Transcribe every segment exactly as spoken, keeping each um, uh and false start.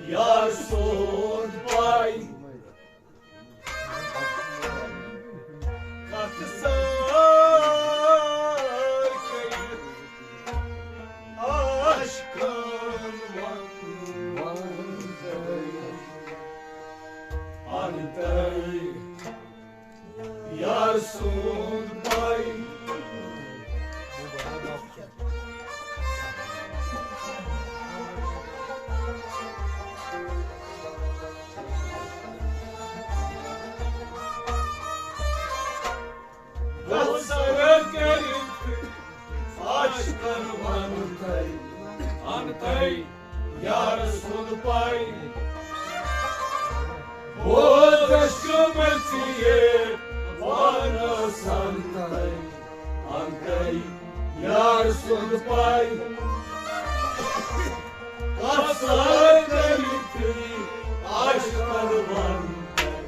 یار سوند پاے کتھ سار کٔرِتھ عاشقن ون، انتر یار سوند پاے۔ بہٕ سرٕ کٔرِتھ عاشقن ونہٕ تۄہہِ، انہٕ تۄہہِ یار سُنٛد پاے۔ بوز عشقہٕ مٔژھِیے وانس انہٕ تۄہہِ، انہٕ تۄہہِ یار سُنٛد پاے۔ کتھ سر کٔرِتھ عاشقن ونہٕ تۄہہِ۔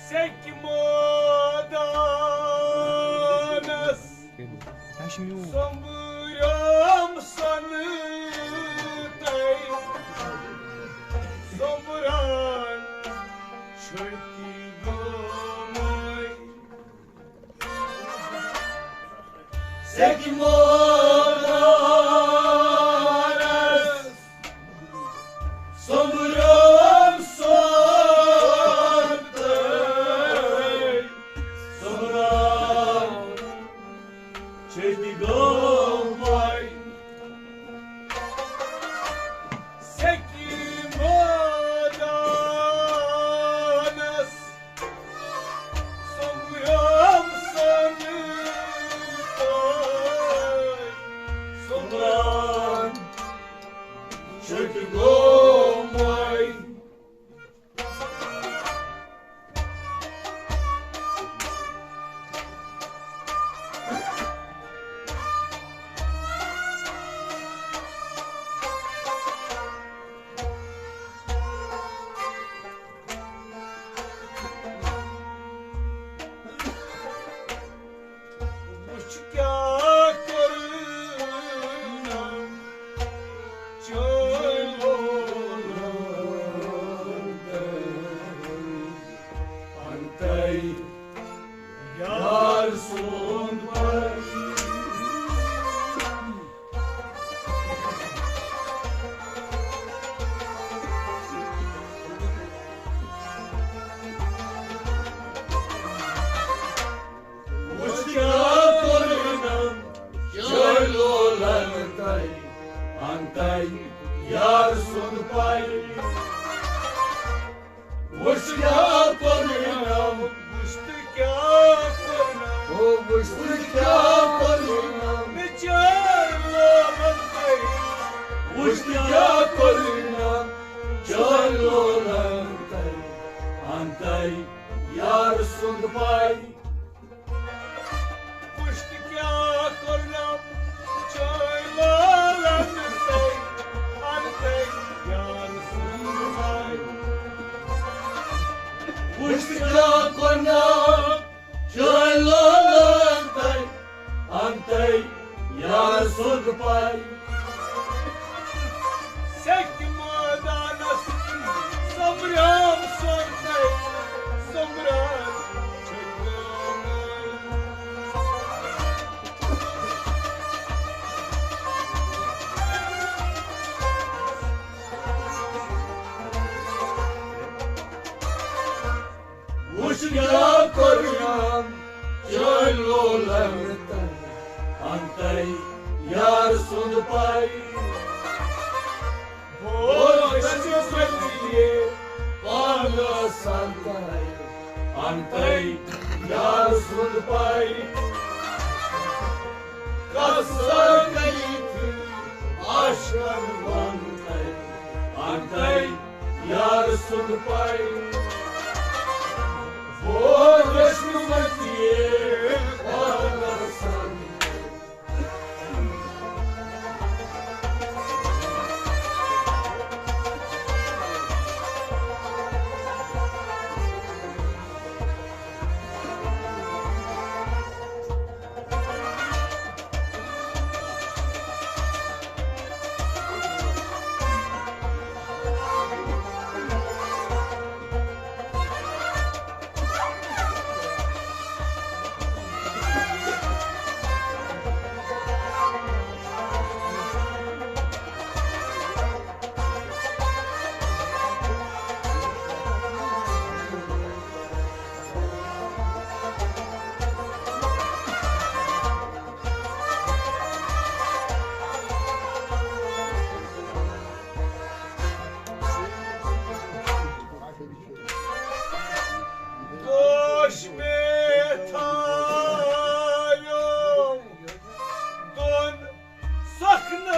سیٚکہِ مٲدانس سوٚمبرٲم سۄنہٕ تۄہہِ، سوٚمبران چھُٹی گوٚمُت۔ سیٚکہِ مٲدانس سوٚمبرٲم سۄنہٕ تۄہہِ، سوٚمبران چھُٹی گوٚمُت۔ سیٚکہِ مٲدانس سوٚمبرٲم سۄنہٕ تۄہہِ، سوٚمبران چھُٹی گوٚمُت۔ وٕچھ کیٛاہ کوٚرُن چٲنۍ لولن تہٕ پنتہٕ یار سُنٛد پرن۔ وٕچھ کیٛاہ کوٚرُن چٲنۍ لولن تہٕ پنتہٕ یار سُنٛد پرن۔ وٕچھ کیٛاہ کوٚرُن، وٕچھ تہٕ کیٛاہ کوٚرُن، او وٕچھ تہٕ کیٛاہ کوٚرُن، مےٚ چٲنۍ لولن تہٕ۔ وٕچھ تہٕ کیٛاہ کوٚرُن، چٲنۍ لولن تہٕ۔ انتہٕ یار سُنٛد پاے۔ وٕچھ تہٕ کیٛاہ کوٚرنم چٲنۍ لولن تہٕ، انتہٕ یار سُنٛد پاے۔ وٕچھ تہٕ کیٛاہ کوٚرنم چٲنۍ لولن تہٕ، انتہٕ یار سُنٛد پاے۔ سیٚکہِ مٲدانس سوٚمبریوم سورُے، سوٚمبران چھُ پیومُت۔ کیٛاہ کوٚر یِمن چٲنۍ لولن تہٕ انتَے یار سُنٛد پَے۔ بوز، أسۍ ٲسۍ وۄنۍ ژیٖرۍ پانہٕ آسان تَے، انتَے یار سُنٛد پَے۔ کَس سَر کٔرِتھ عاشقن وَن تَے، انتَے یار سُنٛد پَے۔ بوز، أسۍ ٲسۍ وۄنۍ ژیٖرۍ پانہٕ آسان۔ دوش مےٚ تھایو دۄن سخنن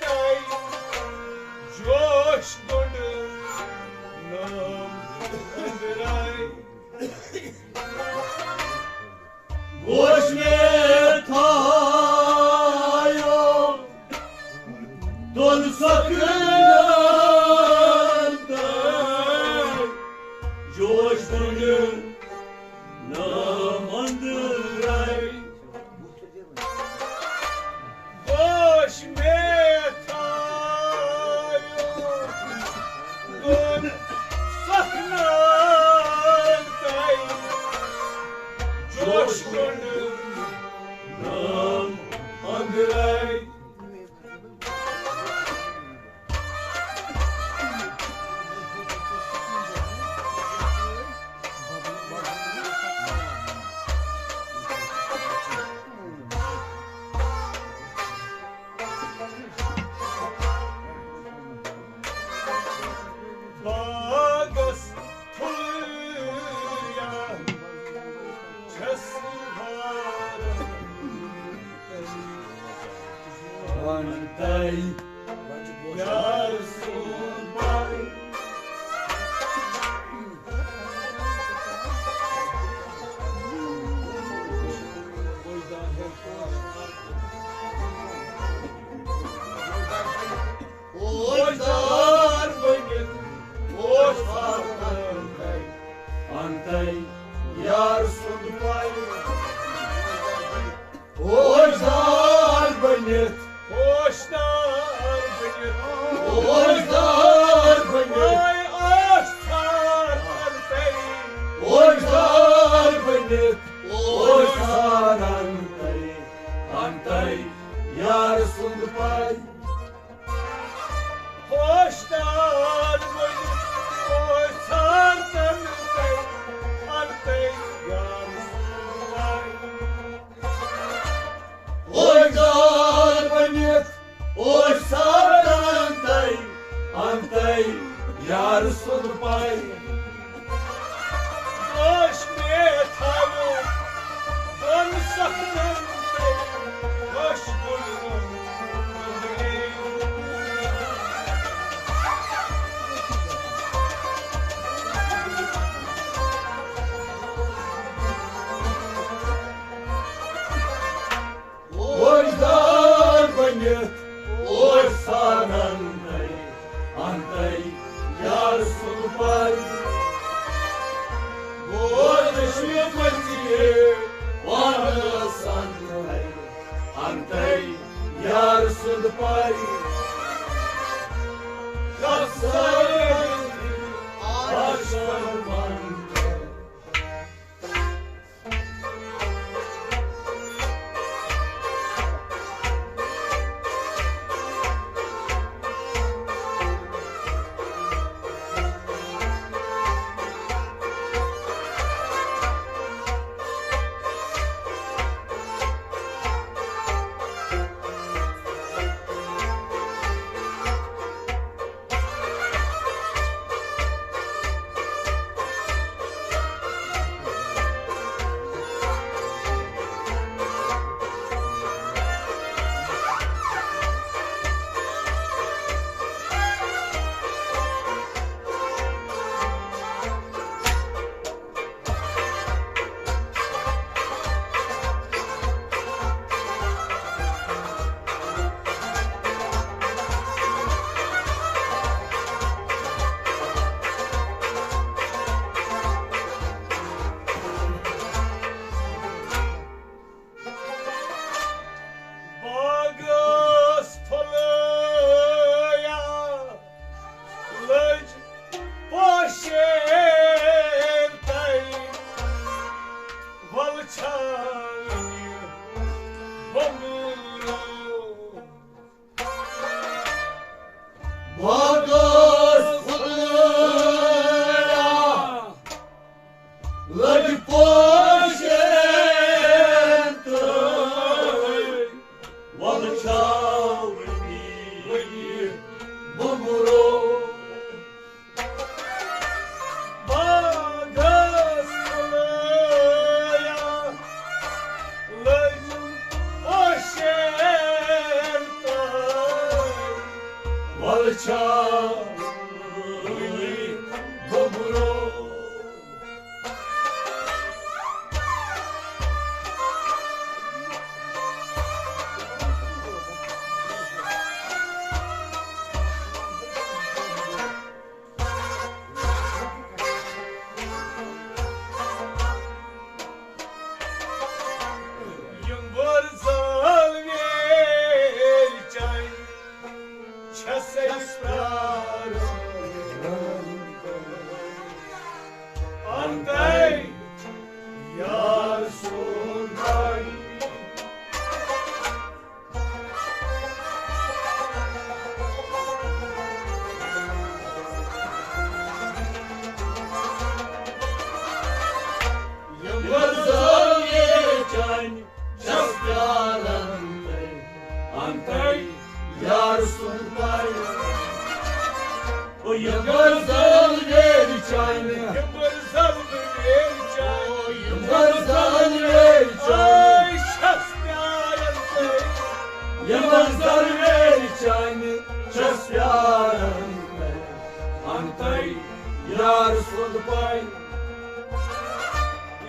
تَے، جوش گۄڈٕ نام أنٛدرَے۔ دوش مےٚ تھایو دۄن سخنن تَے، جوش گۄڈٕ نام أنٛدرَے۔ دوش مےٚ تھایو دۄن سخنن تَے، جوش گۄڈٕ نام أنٛدرَے۔ باغس پھُلیہ چھس وارن تَے، یار سُنٛد پَے۔ اوش دار بٔنِتھ اوش سارتن تَے، انتَے یار سُنٛد پَے۔ اوش دار بٔنِتھ اوش دار بٔنِتھ اوش دار بٔنِتھ اوش سارتن تَے۔ اوش دار بٔنِتھ اوش سارتن تَے، انتَے یار سُنٛد پَے۔ اوش دار بٔنِتھ اوش سارتن تَے، انتَے یار سُنٛد پَے۔ اوش دار بٔنِتھ اوش سارتن تَے، انتَے یار سُنٛد پَے۔ دوش مےٚ تھایو دۄن سخنن تَے، دوش گۄڈٕ نام أنٛدرَے۔ اوش دار بٔنِتھ اوش سارتن تَے، انتَے یار سُنٛد پَے۔ بوز، أسۍ ٲسۍ وۄنۍ ژیٖرۍ پانہٕ آسان تَے، انتَے یار سُنٛد پَے۔ کَس سَر عاشقن وَن تَے۔ باغس خدایا، لٔج پوشن تہٕ وۄلہٕ چھاوٕنی بُمرو۔ باغس خدایا، لٔج پوشن تہٕ وۄلہٕ چھاوٕنی بُمرو۔ یِم وۄرزل ویرِ چانہِ چھَس أسۍ پرٛاران۔ اَنتَے یار سُنٛد گَرٕ۔ یِم وۄرزل ویرِ چانہِ چھَس پیاران تۄہہِ، اَنتَے یار سُنٛد پَے۔ او یِم وۄرزل ویرِ چانہِ، یِم وۄرزل ویرِ چانہِ، او یِم وۄرزل ویرِ چانہِ، آے چھَس پیاران تۄہہِ۔ یِم وۄرزل ویرِ چانہِ چھَس پیاران تۄہہِ، اَنتَے یار سُنٛد پَے۔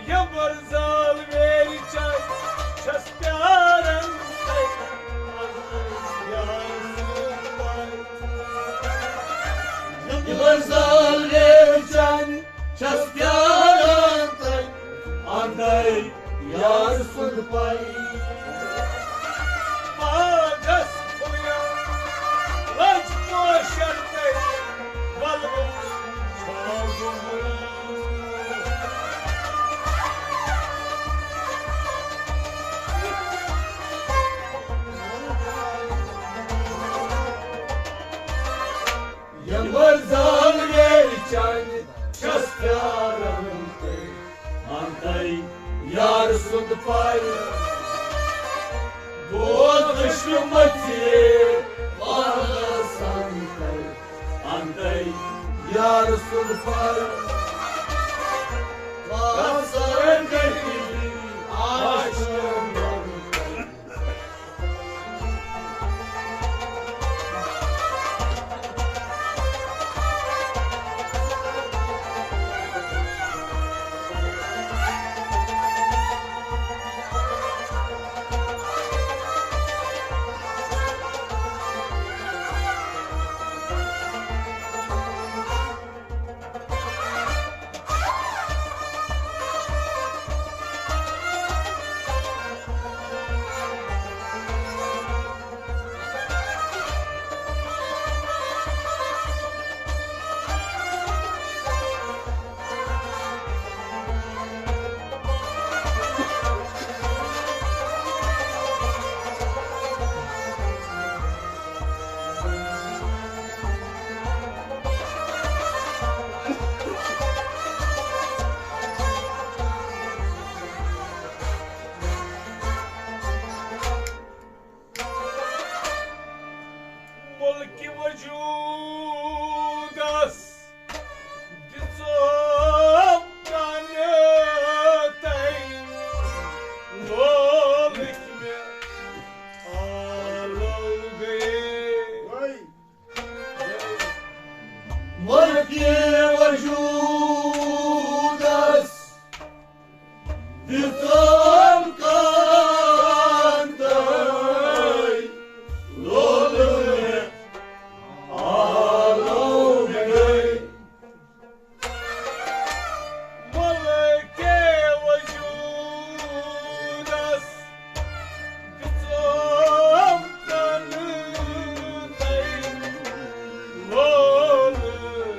یِم وۄرزل ویرِ چانہِ چھَس پیاران تۄہہِ، اَنتَے یار سُنٛد پَے۔ یِم وۄرزل ویرِ چانہِ چھَس پیاران تۄہہِ، اَنتَے یار سُنٛد پَے۔ باغس خُدایا، لٔج پوشن تہٕ وۄلہٕ چھاوٕنی۔ یِم وۄرزل ویرِ چانہِ چھَس پیاران تۄہہِ، اَنتَے یار سُنٛد پَے۔ بود خۄش قٕسمت ژے پانَس اَنتَے، اَنتَے یار سُنٛد پَے۔ کَتھ سَر کٔرِتھ عاشقَن وَنتَے۔ مُلکہِ وجوٗدس دِژوم تنہٕ تۄہہِ، لولٕکۍ مےٚ آلو گٔیے۔ مُلکہِ وجوٗدس دِژوم کانٛہہ تۄہہِ، لولہٕ مےٚ آلو گٔے۔ مُلکہِ وجوٗدس دِژوم تنہٕ تۄہہِ، لولہٕ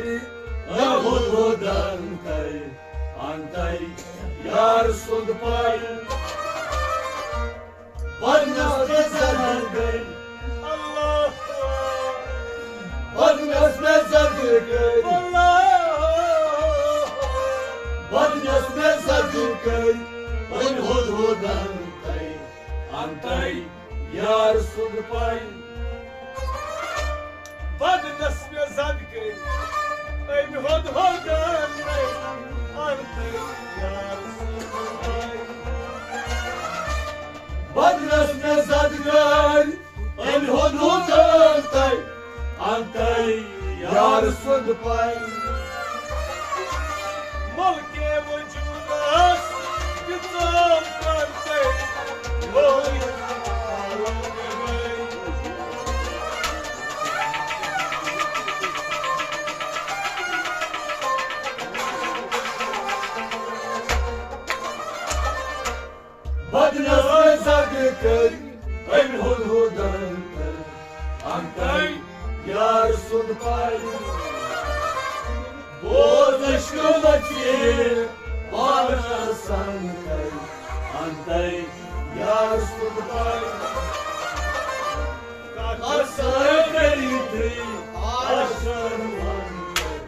ہُد ہُدن تَے، اَنتَے یار سُنٛد پَے۔ بدنس مےٚ زدٕ گٔے۔ اللہ۔ بدنس مےٚ زدٕ گٔے۔ اللہ۔ بدنس مےٚ زدٕ گٔے۔ أمۍ ہُد ہُدن تَے، اَنتَے یار سُنٛد پَے۔ بدنس مےٚ زدٕ گٔے۔ أمۍ ہُد ہُدن تَے، اَنتَے یار سُنٛد پَے۔ بدنس مےٚ زدٕ گٔے۔ أمۍ ہُد ہُدن تَے، اَنتَے یار سُنٛد پَے۔ ملکے وجودس دِژام کرتَے، مولوی عالم گٔے۔ بدنس مےٚ زدٕ کٔرۍ أمۍ ہُد ہُدن تہٕ اَنتَے یار سُنٛد پَے۔ بوز عشقہٕ مٔژھِ پانہٕ سَنتَے، اَنتَے یار سُنٛد پَے۔ کَتھ سۭتۍ کٔرِتھٕے آشٲرۍ وَنتَے۔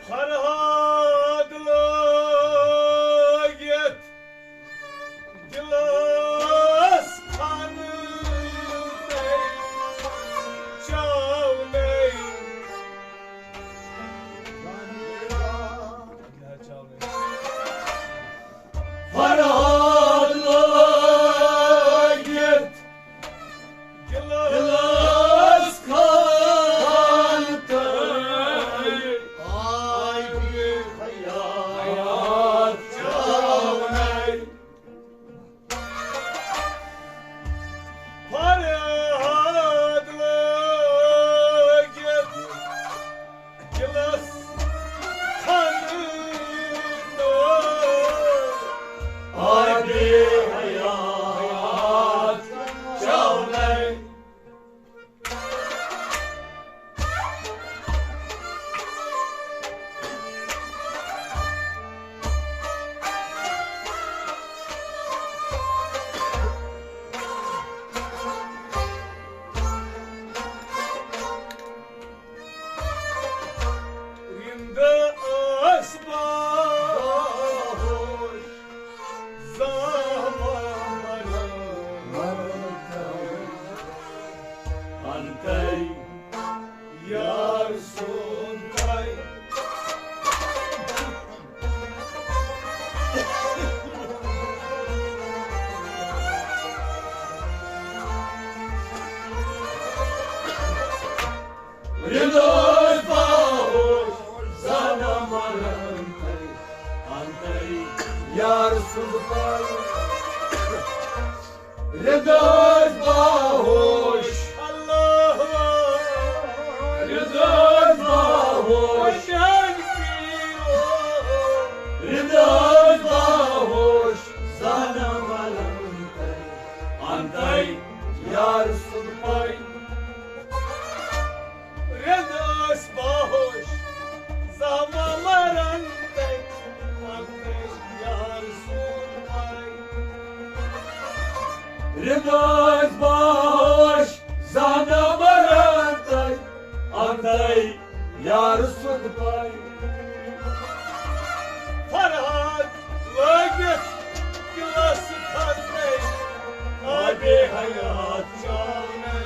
فرہاد لٲگِتھ دِلس خانہٕ تَے چاونَے۔ فرہاد لٲگِتھ دِلس خانہٕ تَے آے بے حیات چاونَے۔ فرہاد لٲگِتھ دِلس خانہٕ تَے آے بے حیات چاونَے۔ رِنٛدٕ ٲسۍ باہوش زامہٕ مران، اَنتَے یار سُنٛد پَے۔ رِنٛدٕ ٲسۍ باہوش زامہٕ مران، اَنتَے یار سُنٛد پَے۔ رِنٛدٕ ٲسۍ باہوش۔ اللہ۔ رِنٛدٕ ٲسۍ باہوش۔ رِنٛدٕ ٲسۍ باہوش۔ زامہٕ مران، اَنتَے یار سُنٛد پَے۔ رِنٛدٕ ٲسۍ باہوش، زامہٕ مران تَے، اَنتَے یار سُنٛد پَے۔ رِنٛدٕ ٲسۍ باہوش، زامہٕ مران تَے، اَنتَے یار فرہاد لٲگِتھ دِلس خانٛدرے، آبِ حیات چاونے۔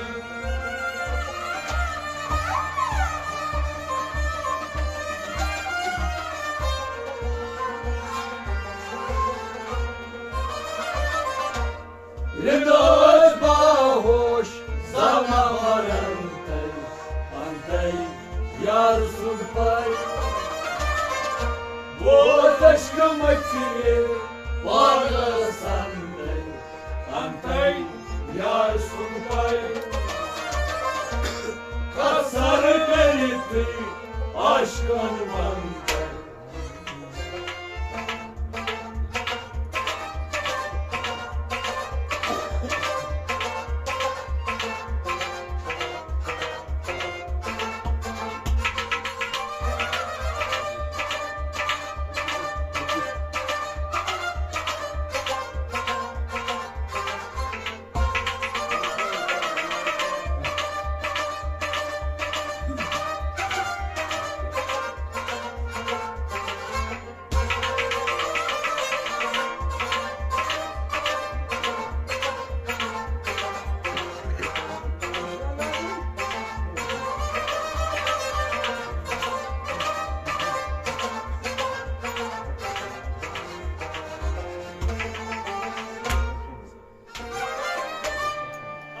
رِدٕ ٲس باہوش زامہ مرن تل، انتَے یار سُنٛد پے۔ بوز اشکہٕ مژِ پاگل سنتَے، انتَے یار سُنٛد پے۔ کتھ سر کٔرِتھ عاشقن ونتَے۔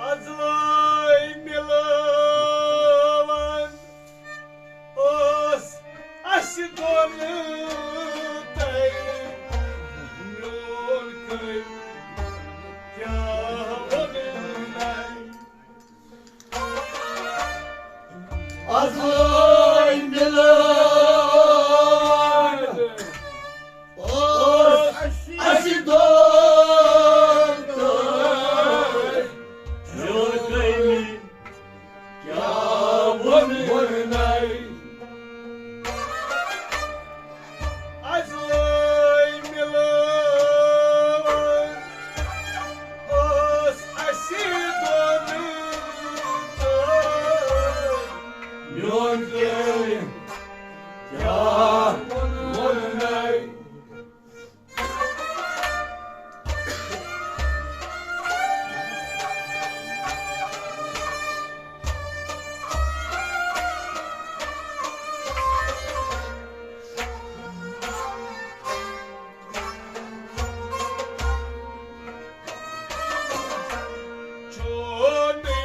از لٲے مِلٲوان ٲس اَسہِ دۄن تۄہہِ، میون کٔمۍ کیٛاہ ووٚنُے؟ از لٲے مِلٲوان ٲس اَسہِ دۄن تۄہہِ، میون کٔمۍ کیٛاہ ووٚنُے؟ از لٲے مِلٲوان ٲس اَسہِ دۄن تۄہہِ، میون کٔمۍ کیٛاہ ووٚنُے؟ چونُے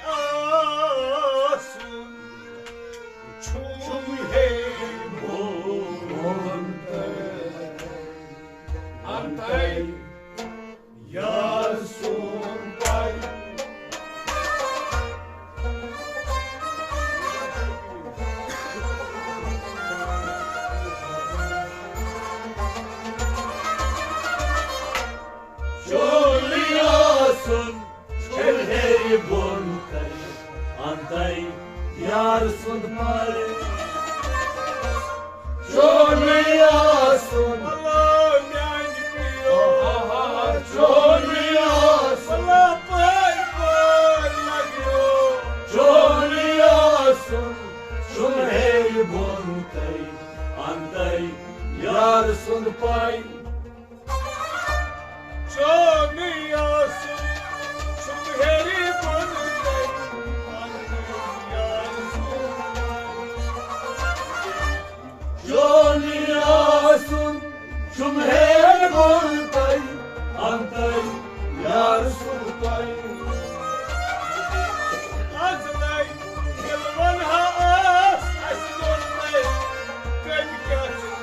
آسُن چھُم ہے بوٚن تۄہہِ، انتَے یار سُنٛد پے۔ چونُے آسُن چھُم ہے بوٚن تۄہہِ، انتَے یار سُنٛد پے۔ چونُے آسُن، اللہ میانہِ پیو۔ چونُے آسُن، اللہ پے پے لگیو۔ چونُے آسُن چھُم ہے بوٚن تۄہہِ، انتَے یار سُنٛد پے۔ چونُے آسُن چھُم ہیٚرِ بۄن تۄہہِ، انتَے یار سُنٛد۔ چونُے آسُن چھُم ہیٚرِ بۄن تۄہہِ، انتَے یار سُنٛد پے۔ از لَے ییٚلہِ وَنہٕ ہا ٲس اَسہِ دۄن تۄہہِ، کٔمۍ کیٛاہ چھُ وَنان؟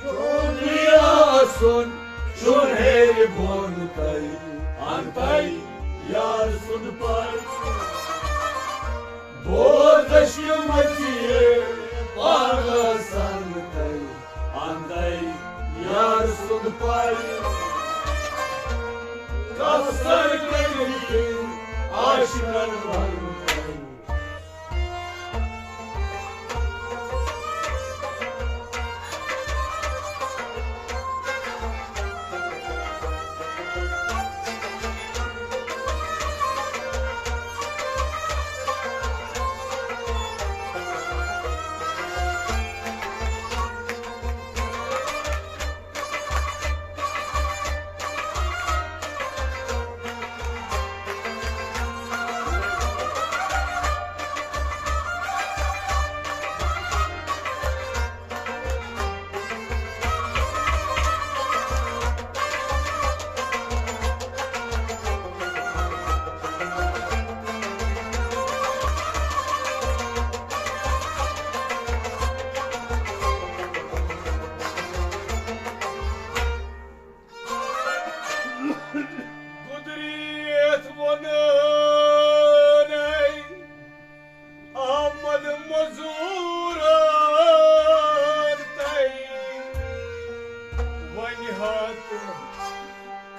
چونُے آسُن چھُم ہیٚرِ بۄن تۄہہِ، انتَے یار سُنٛد پے۔ بوز اشکہٕ مژِ پاگل سنتَے، انتَے یار سُنٛد پے۔ کتھ سر کٔرِتھ عاشقن ونتَے۔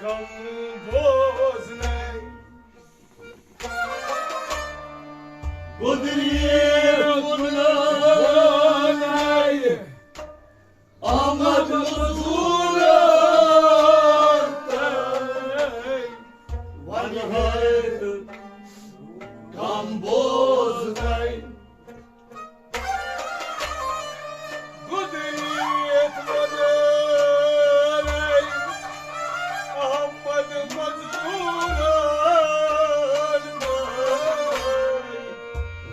کم بوزنَے۔ گُدریت وُننَے۔ احمد مزورن تَے۔ وۄنۍ ہیٚتھ کم بوزنَے۔ گُدریت وُننَے۔ احمد مزورن تَے۔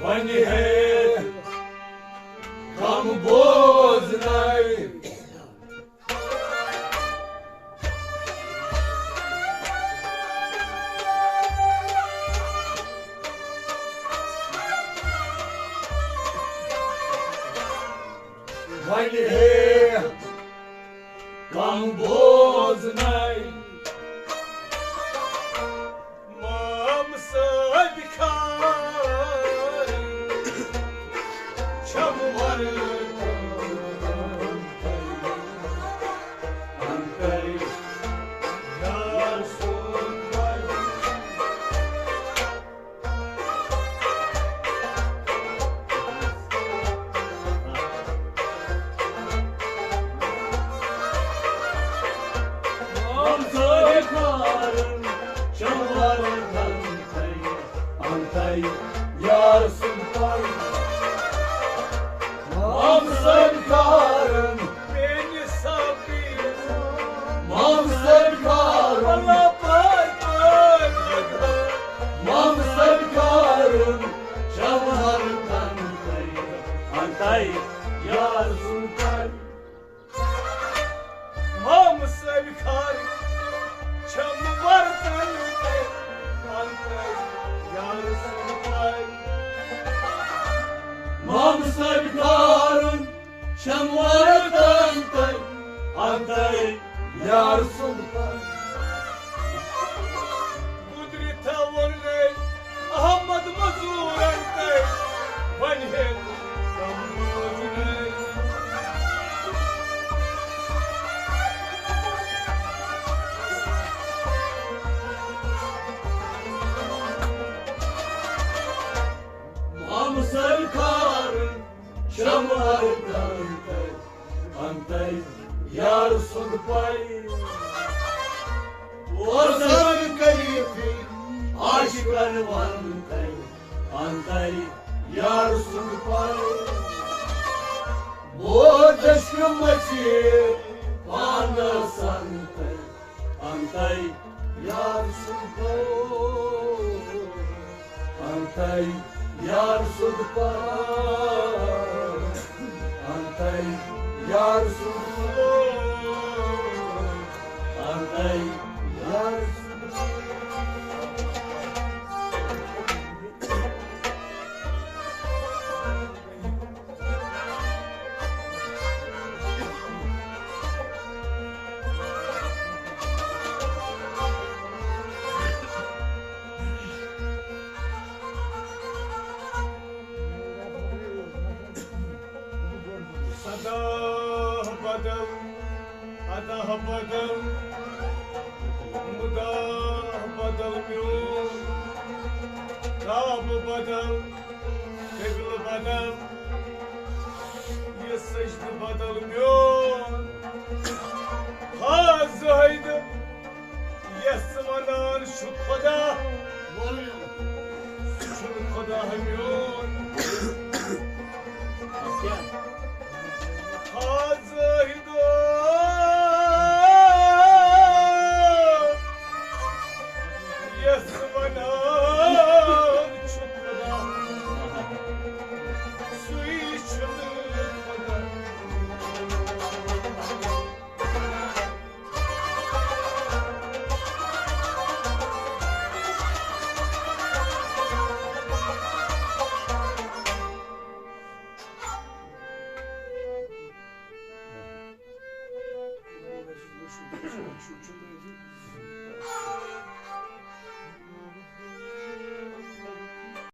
وۄنۍ ہیٚتھ کم بوزنَے۔ وۄنۍ ہیٚتھ کم بوزنَے۔ مام صٲبۍ خان چھم ورٲے انتَے یار سُنٛد ورٲے۔ مام صٲبۍ خان چھم ورٲے انتَے یار سُنٛد پَے۔ مام صٲبۍ خان، میٛانہِ صٲبی۔ مام صٲبۍ خان، اللہ پاک پاک۔ مام صٲبۍ خان، شمہر تن تَے، انتَے یار سُنٛد پَے۔ مام صٲبۍ خان، چھم ورتن تَے، انتَے یار سُنٛد پَے۔ مام صٲبۍ خان، چھم ورتن تَے، انتَے یار سُنٛد پَے۔ قدرتہ ووٚنُے احمد مزورن تَے، وۄنۍ ہیٚتھ کم بوزنَے۔ مام صٲبۍ خان، شمہر تن تَے، انتَے یار سُنٛد پَے۔ بوزن کٔرِتھ عاشقن ونتَے، انتَے یار سُنٛد پَے۔ بوزش مچے پانس انتَے، انتَے یار سُنٛد پَے۔ انتَے یار سُنٛد پَے۔ انتَے یار سُنٛد پَے۔ انتَے یار سُنٛد پَے۔ صدا بدل، ادا بدل، مدا بدل میون، رب بدل، قبلہٕ بدل، یہِ سجدٕ بدل میون۔ ہا زٲہِد، یَس ژٕ ونان چھُکھ خدا، سُہ چھُنہٕ خدا میون۔